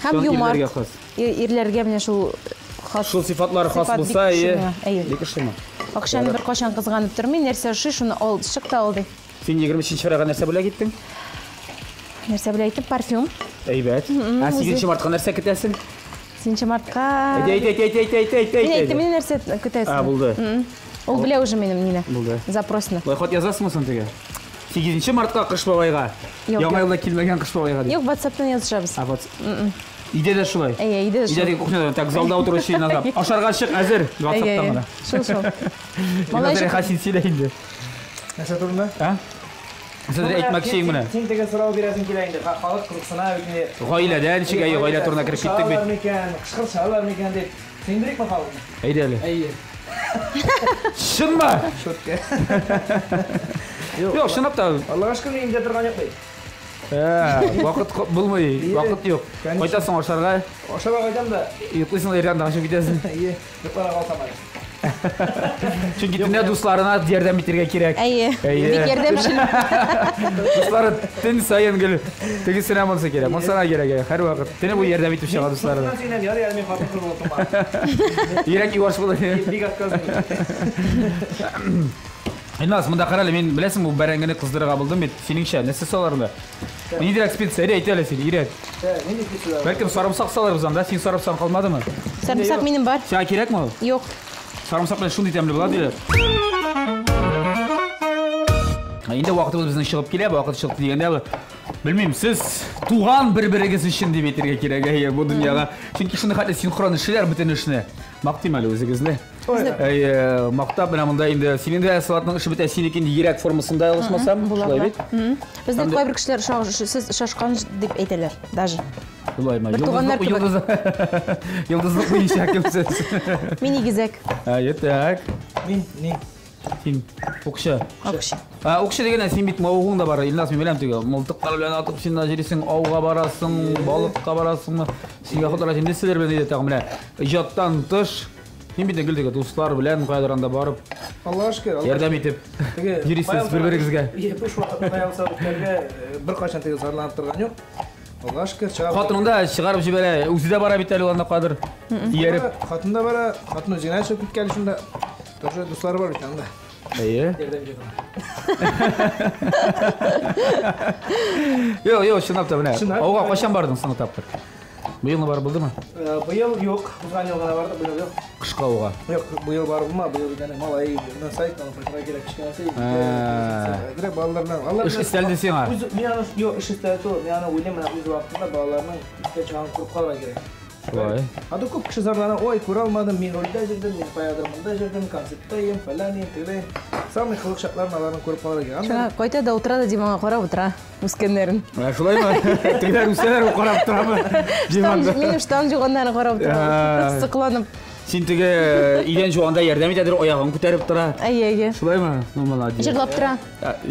Һәм чын юмарт. ирләргә хас. Ирләргә менә шул хас. Шул сыйфатлар хас Сыйфат булса, бик әйе. көчле, әйе. Бик көчлеме? Акчаны бер кашан кызганып тормый, нәрсә ошый, шуны ал, чык та ал ди. Син 23 февральгә нәрсә бүләк иттең? Нәрсә бүләк иттем? Парфюм. Әйбәт. Ә 8 мартка нәрсә көтәсең? 8 мартка. Әйт, әйт, әйт, әйт, әйт, әйт, Мин әйт. әйттем, мин нәрсә көтәсең? А, булды. Ул белә уже минем нине. Булды. Запросны. Болай хат язасыңмы соң теге? 8 мартка Кыш бабайга. Юк, Яңа юк. елда килмәгән Кыш бабайга дип. Юк, WhatsApp'тан язышабыз. А, вот. Өйдә дә шулай. Әйе, өйдә дә Өйдә шулай. теге кухняда, так залда утыручы инагап. Ашарга чык, әзер. WhatsApp'тан гына. Шул, шул. Малай Малай Хасин сөйлә инде. Нәрсә турында? А? Сез әйтмәкче менә. Син теге сорау бирәсең килә инде. Халык кызыксына бит инде. Гаиләдә ничек, әйе, гаилә турына кереп киттек бит. Кычкырышалар микән, кычкырышалар микән дип. Сөендерикме халыкны? Әйдә әле. Әйе. Чынмы? Шутка. Юк, чынлап та Аллага шөкер, мин өйдә торган юк бит. Вакыт булмый, вакыт юк. Кайтасың ашарга. Ашарга кайтам да. Йоклыйсың да иртән чыгып китәсең. Әйе, йокларга калсам әле. Чөнки төнлә дусларына ярдәм итәргә кирәк. Әйе. Бик ярдәмчел. Дуслары төн саен гел тегесенә монысы кирәк, монысына кирәк, һәрвакыт. Төне буе ярдәм итеп чыга дусларына. Мин ярый әле мин хатын-кыз булып тумадым. Йөрәк юаш булыр. Бик отказываю. Илназ, монда кара әле, мин беләсең, бу бәрәңгене кыздырырга булдым бит. Синеңчә, нәрсә салар монда? Ниндирәк специя, әйт әле син, өйрәт. Нинди специяләр? Бәлкем сарымсак салырбыз анда, син сарымсагың калмадымы? Сарымсак минем бар. Сиңа кирәкме ул? Юк. Сарымсак белән шундый тәмле була диләр. Инде вакытыбыз безнең чыгып килә, вакыт чыгып дигәндә, белмим, сез туган бер-берегез өчен дип әйтергә кирәк, әйе, бу дөньяга. Чөнки шундый хәтле синхрон эшлиләр бөтен эшне. Мактыйм әле үзегезне. Әйе, мактап менә монда инде синең дә салатның эше бетә, синеке инде йөрәк формасында ялгышмасам, шулай бит? Безнең кайбер кешеләр сез шашкан дип әйтәләр, даже. Шулаймы? Бер туганнар кебек. Йолдызлык буенча кем сез? Мин игезәк. Әйе, так. Мин ни? Син укчы. Укчы. А, укчы дигәннән син бит мавыгуың да бар, Илназ, мин беләм теге. Мылтыклар белән атып син дә йөрисең, ауга барасың, балыкка барасыңмы? Сиңа хаталар инде нәрсәләр белән әйдә тагын менә. Иҗаттан тыш Мин бит гел теге дуслар белән каядыр анда барып, Аллаһ шөкер, Аллаһ ярдәм итеп Теге йөрисез бер-берегезгә. Буш вакытны ялса үткәргә беркайчан теге зарланып торган юк. Аллаһ шөкер, чыгарып. Хатының да чыгарып җибәрә, үзе дә бара бит әле ул анда кадер. Ияреп. Хатын да бара, хатын үзе генә чыгып киткән шунда. Тоже дуслары бар бит анда. Әйе. Ярдәм итә. Юк, юк, чынлап та менә. Чынлап. Ауга кайчан бардың соңгы тапкыр? Быелны барып булдымы? Быел юк, узган ел гына бардык, быел юк. Кышка ауга. Юк, быел барып булма, быел бит әнә малай, менә сайт, аны кайтырга кирәк кечкенәсе. Кирәк балалар белән. Алар Эш өстәлде сиңа. Үз мин аны юк, эш өстәлде түгел, мин аны уйлыйм, менә үз вакытында балаларның истә чагын күреп калырга кирәк. Шулай. А то күп кеше зарлана, ой, күрә алмадым, мин рольдә йөрдем, мин каядыр монда йөрдем, концертта йөрдем, фәлән, тегеләй. Самый кызык чакларын аларны күреп калырга кирәк. Шуңа кайта да утыра да диванга карап утыра үскәннәрен. Ә, шулаймы? Тегеләр үсәләр, ул карап торамы? Диванда. Минем штан юганнарын карап утыра. Сокланып. Син теге идән жуганда ярдәм итәдер, аягын күтәреп тора. Әйе, әйе. Шулаймы? Ну, молодец. Җырлап тора.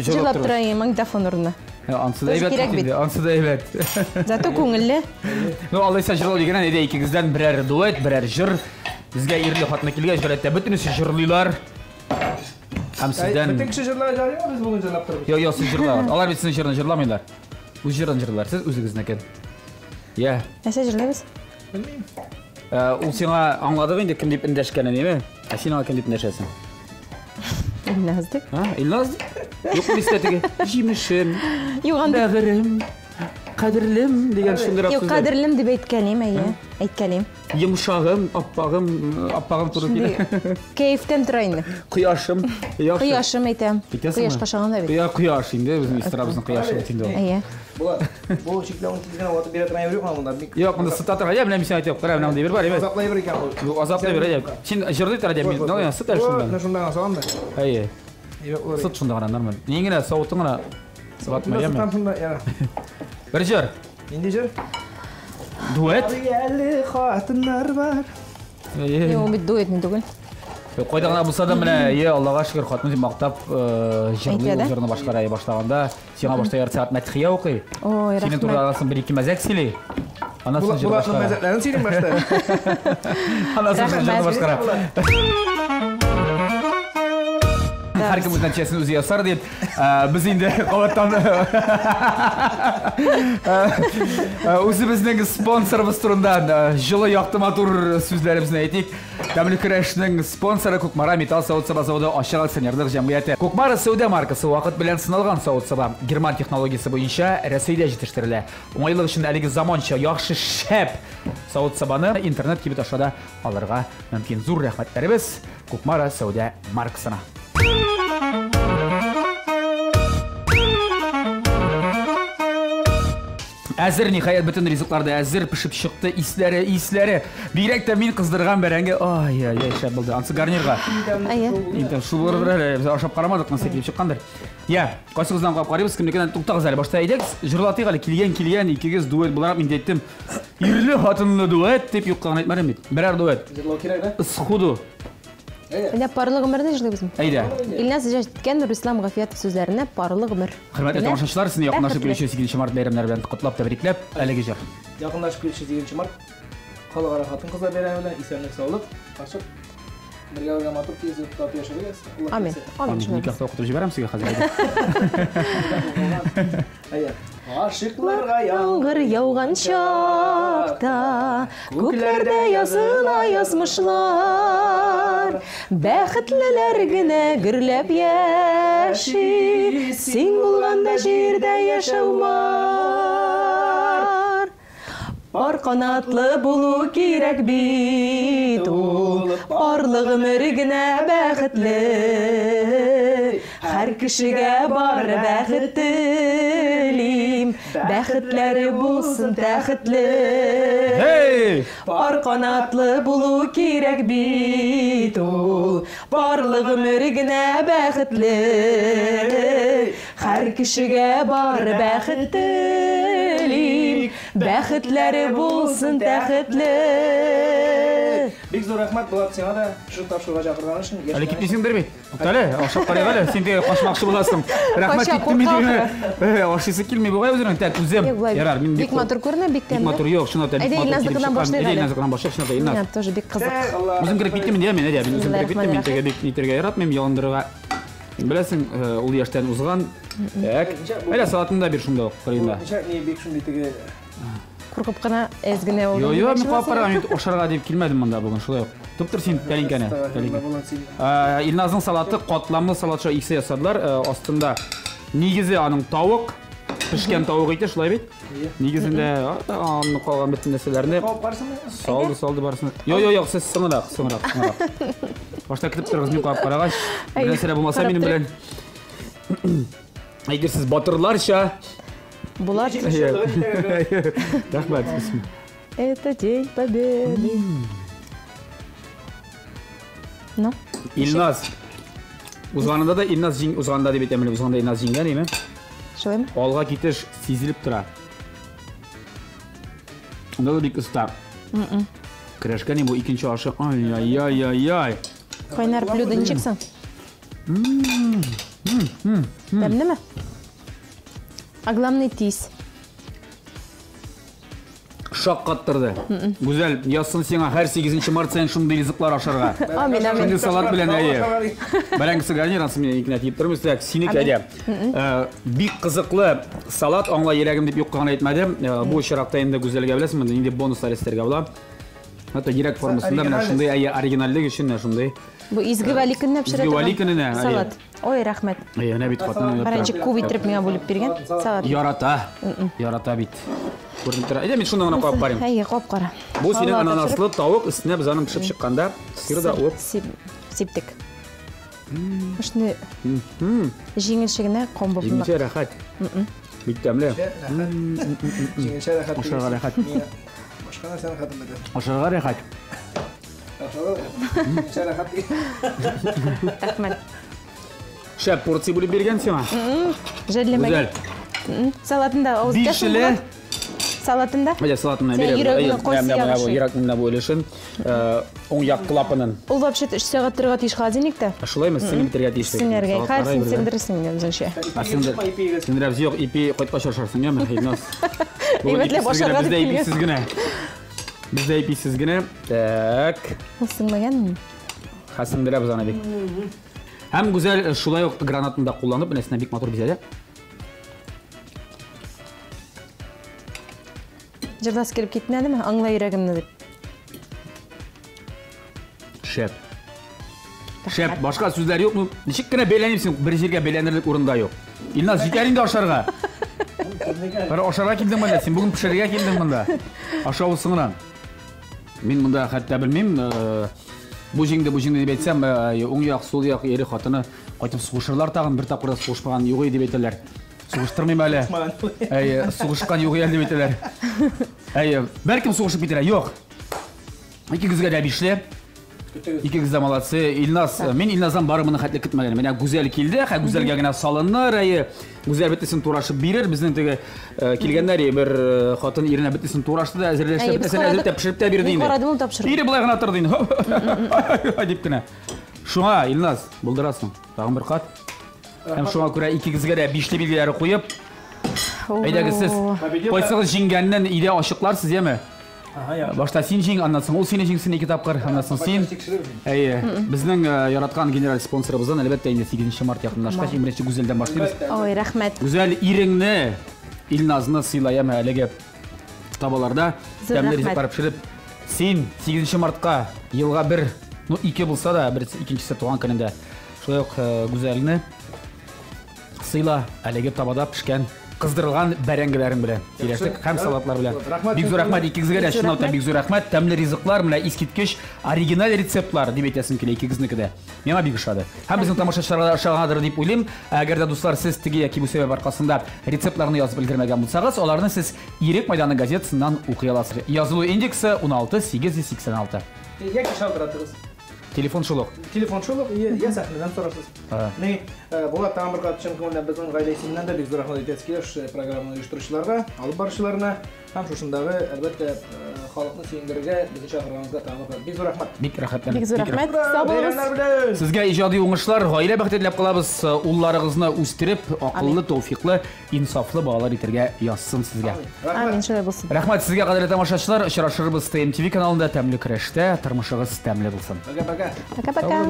Җырлап тора, магнитофон урынына. Ансы да әйбәт кирәк бит. Ансы да әйбәт. Зато күңелле. Ну, алайса җырлау дигәннән, әйдә икегездән берәр дуэт, берәр җыр. Безгә ирле хатыны килгәч, гадәттә бөтенесе җырлыйлар. Һәм сездән Бөтен кеше җырлар җырлый, без бүген җырлап торабыз. Йо, йо, сез җырлагыз. Алар бит сезнең җырны җырламыйлар. Үз җырын җырлар, сез үзегезнекен. Я. Нәрсә җырлыйбыз? Белмим. Ул сиңа аңладык инде кем дип эндәшкәнен, әйме? Ә син аңа кем дип эндәшәсең? Илназ дип. А, Илназ? Юк, истә теге. Җимешем, Юк, андый. бәгырем, кадерлем дигән шундыйрак Юк, сүзләр. кадерлем дип әйткәлим, әйе. Әйткәлим. Йомшагым, аппагым, аппагым туры килә. Кәефтән тора инде. Кояшым. Яхшы. Кояшым әйтәм. Әйтәсеңме? Кояшка ошаган да бит. Я, кояш инде, безнең истрабызның кояшы бит инде ул. Әйе. Була. Бу чикләвен тиз генә ватып бирә торган әйбер юк монда. Бик Юк, монда сыта торган. Я, менә мин сиңа әйтәм, кара, менә монда әйбер бар, әйбәт. Азаплай бер икән бу. Бу азаплай бер, әйе. Син җырлый тор, әйдә, мин, ну, сыт әле шунда. Менә шунда гына салам да. Әйе. Әйбәт булыр. Сыт шунда гына, нормаль. Ни генә савытың гына ватма, яме. Сытам шунда, яра. Бер җыр. Нинди җыр? Дуэт. Әле хатыннар бар. Әйе. Юк, бит дуэт не түгел. Кайда гына булса да менә, е, Аллага шөкер, хатын дип мактап, җырлый, Әйтә, ул җырны башкара башлаганда, сиңа башта ярты сәгать мәдхия укый. Ой, Синең рәхмәт. турында анасын бер ике мәзәк сөйли. Аннан соң җыр Булатның башкара. мәзәкләрен сөйлим башта. Аннан соң җырны Рәхмәт. башкара. Һәркем үз нәтиҗәсен үзе ясар дип, без инде кабаттан үзебезнең спонсорыбыз турында җылы, якты, матур сүзләребезне әйтик. Тәмле көрәшнең спонсоры Кукмара металл савыт-саба заводы ачык акционерлык җәмгыяте. Кукмара сәүдә маркасы вакыт белән сыналган савыт-саба. Герман технологиясе буенча Рәсәйдә җитештерелә. Уңайлык өчен әлеге заманча яхшы шәп савыт-сабаны интернет кибет аша да алырга мөмкин. Зур рәхмәтләребез Кукмара сәүдә маркасына. Әзер, ниһаять, бөтен ризыклар да әзер, пешеп чыкты, исләре, исләре. Бигрәк тә мин кыздырган бәрәңге, ай, ай, ай, шәп булды. Ансы гарнирга. Әйе. Инде шул булыр әле, без ашап карамадык, нәрсә килеп чыккандыр. Я, кайсыгыздан карап карыйбыз, кемнекеннән туктагыз әле. Башта әйдәгез, җырлатыйк әле, килгән, килгән, икегез дуэт буларак мин дә әйттем. Ирле хатынлы дуэт дип юкка гына әйтмәдем бит. Берәр дуэт. Җырлау кирәк, да? Сходу. Әйдә, парлы гомерне җырлыйбызмы? Әйдә. Илназ иҗат иткән Нурислам Гафиятов сүзләренә парлы гомер. Хөрмәтле тамашачылар, сезне якынлашып килүче 8 март бәйрәмнәре белән котлап, тәбрикләп, әлеге җыр. Якынлашып килүче 8 март халыкара хатын-кызлар бәйрәме белән исәнлек-саулык, ачык бергә бергә матур тиз тату яшәргә. Амин. Амин. Никахта укытып җибәрәм сезгә хәзер. Әйе. Гашыйкларга яңгыр яуган чакта, күкләрдә языла язмышлар. Бәхетлеләр генә гөрләп яши, син булганда җирдә яшәү бар. Пар канатлы булу кирәк бит ул, парлы гомер генә бәхетле. Һәр кешегә бар бәхет телим, бәхетләре булсын тәхетле. Пар канатлы булу кирәк бит ул, парлы гомер генә бәхетле. Һәр кешегә бар бәхет телим, бәхетләре булсын тәхетле. Бик зур рәхмәт, Булат, сиңа да шушы тапшыруга чакырган өчен. Әле китмисеңдер бит. Туктале, ашап карыйк әле. Син теге качмакчы буласың. Рәхмәт киттем мин теге. Ашыйсы килми бугай үзенең. Так, үзем. Ярар, мин бик матур күренә, бик тәмле. Бик матур, юк, чынлап та бик матур. Әйдә, Илназныкыннан башлыйк әле. Әйдә, Илназныкыннан башлыйк, чынлап та, Илназ. Миңа тоже бик кызык. Үзем кереп киттем инде, мин, әйдә, мин үзем кереп киттем, мин теге бик нитәргә яратмыйм, ялындырырга. Беләсең, ул яшьтән узган. Так. Әйдә, салатны да бир шунда ук, кырыенда. Ничә ни бик шундый теге Куркып кына әз генә ул. Йо, йо, мин куап караган, мин ашарга дип килмәдем монда бүген, шулай ук. Топтыр син тәлинкәне. Илназның салаты катламлы салат шулай икесе ясадылар. Астында нигезе аның тавык, пешкән тавык ите, шулай бит? Нигезендә аны калган бөтен нәрсәләрне салды, салды барысын. Йо, йо, йо, сез соңрак, соңрак, соңрак. Башта көтеп торыгыз, мин куап карагач, бер нәрсә булмаса минем белән. Әйтерсез батырларча. Булат. Рәхмәт. Это день победы. Ну? Илназ. Узганында да Илназ җиң, узганда дип әйтәм, узганда Илназ җиңгән, име? Шулаймы? Алга китеш сизелеп тора. Анда да бик оста. Көрәшкән бу икенче ашы. Ай-яй-яй-яй. Кайнар блюдо ничек соң? Тәмлеме? А главное тиз. Шаккаттырды. Гүзәл, язсын сиңа һәр 8 март саен шундый ризыклар ашарга. Амин, амин. Шундый салат белән әйе. Бәрәңгесе гарнир, ансы мин икенә тиеп тормыйм. Так, синеке әйдә. Бик кызыклы салат, аңла йөрәгем дип юкка гына әйтмәдем. Бу очракта инде Гүзәлгә беләсеңме, нинди бонуслар өстәргә була. Хәтта йөрәк формасында менә шундый әйе оригинальлек өчен менә шундый. Бу изге вәли көненә пешерә Изге вәли көненә, салат. Ой, рәхмәт. Әйе, менә бит хатын. Беренче күп иттереп миңа бүлеп биргән салат. Ярата. Ярата бит. Күренеп тора. Әйдә, мин шунда гына кабып карыйм. Әйе, кабып кара. Бу синең ананаслы тавык өстенә без аның пешеп чыкканда сыр да уып сиптек. Шуны җиңелчә генә комбып. Җиңелчә рәхәт. Бик тәмле. Җиңелчә рәхәт. Ашарга рәхәт. Башка нәрсәне рәхәт бетә. Ашарга рәхәт. Җиңелчә рәхәт. Рәхмәт. Шәп порция бүлеп биргән сиңа. Жәлләмәгән. Гүзәл. Салатын да авыз итәсең. Бишле. Салатын да? Әйдә, салатын Син йөрәгеңне кайсы ягы ошый? Йөрәкнең менә бу өлешен, уң як клапанын. Ул вообще-то 3 сәгать торырга тиеш холодильникта. Шулаймы? Сеңеп бетергә тиеш. Сеңәргә. Хәзер син сеңдерерсең инде үзеңчә. Сеңдерәбез. Юк, ипи кайткач ашарсың, яме, Илназ. Әйбәтләп ашарга дип Бездә иписез генә. Бездә иписез генә. Так. Ул сеңмәгәнме? Хәзер сеңдерәбез аны бик. Һәм Гүзәл шулай ук гранатны да кулланып, менәсенә бик матур бизәде. Җырласы килеп китмәдеме? Аңла йөрәгемне дип. Шәп. Шәп, башка сүзләр юк. Ну, ничек кенә бәйләним син, бер җиргә бәйләнерлек урында юк. Илназ, җитәр инде ашарга. Бер ашарга килдең монда, син бүген пешерергә килдең монда. Ашау соңыннан. Мин монда хәтта белмим, бу җиңде, бу җиңде дип әйтсәм, уң як, сул як, ире хатыны кайтып сугышырлар тагын, бер тапкыр да сугышмаган юк иде дип әйтәләр. Сугыштырмыйм әле. Әйе, сугышкан юк әле дип әйтәләр. Әйе, бәлкем сугышып китәр. Юк. Икегезгә дә бишле. Икегез дә молодцы. Илназ, мин Илназдан бары моны хәтле көтмәгән. Менә Гүзәл килде, һә Гүзәлгә генә салыныр, әйе. Гүзәл бөтенесен турашып бирер. Безнең теге килгәннәр, бер хатын иренә бөтенесен турашты да, әзерләште, бөтенесен әзерләп тә пешереп тә бирде инде. Мин карадым ул тапшыру. Ире болай гына торды инде. Дип кенә. Шуңа, Илназ, булдырасың. Тагын бер кат. Һәм шуңа күрә икегезгә дә бишле билгеләре куеп, әйдәгез сез кайсыгыз җиңгәнен өйдә ачыкларсыз, яме? Башта син җиң, аннан соң ул сине җиңсен ике тапкыр, аннан соң син. Әйе, безнең яраткан генераль спонсорыбыздан, әлбәттә, инде 8 март якынлашкач, иң беренче Гүзәлдән башлыйбыз. Ой, рәхмәт. Гүзәл, иреңне, Илназны сыйлаямы әлеге табаларда тәмле ризыклар пешереп. Син 8 мартка елга бер, ну ике булса да, берсе икенчесе туган көнендә. Шулай ук Гүзәлне сыйла әлеге табада пешкән кыздырылган бәрәңгеләрең белән сөйләштек һәм салатлар белән. Бик зур рәхмәт икегезгә дә, чынлап та бик зур рәхмәт. Тәмле ризыклар, менә искиткеч оригиналь рецептлар дип әйтәсем килә икегезнеке дә. Миңа бик ошады. Һәм безнең тамашачыларга да ошагандыр дип уйлыйм. Әгәр дә, дуслар, сез теге яки бу сәбәп аркасында рецептларны язып өлгермәгән булсагыз, аларны сез Ирек мәйданы газетасыннан укый аласыз. Язылу индексы 16886. Яки шалтыратыгыз. Телефон шул ук. Телефон шул ук, я сәхнәдән сорарсыз. Ни, Булат, тагын бер кат чын күңелдән безнең гаилә исеменнән дә бик зур рәхмәт әйтәсе килә шушы программаны оештыручыларга, алып баручыларына һәм шушындагы, әлбәттә, халыкны сөендерергә безне чакырганыгызга тагын бер кат бик зур рәхмәт. Бик рәхәтләнеп. Бик зур рәхмәт. Сау булыгыз. Сезгә иҗади уңышлар, гаилә бәхете теләп калабыз. Улларыгызны үстереп, акыллы, тәүфиклы, Инсафлы балалар итәргә язсын сезгә. Амин, шулай булсын. Рәхмәт сезгә, кадерле тамашачылар. Очрашырбыз ТМТВ каналында тәмле көрәштә. Тормышыгыз тәмле булсын. Пока-пока. Пока-пока.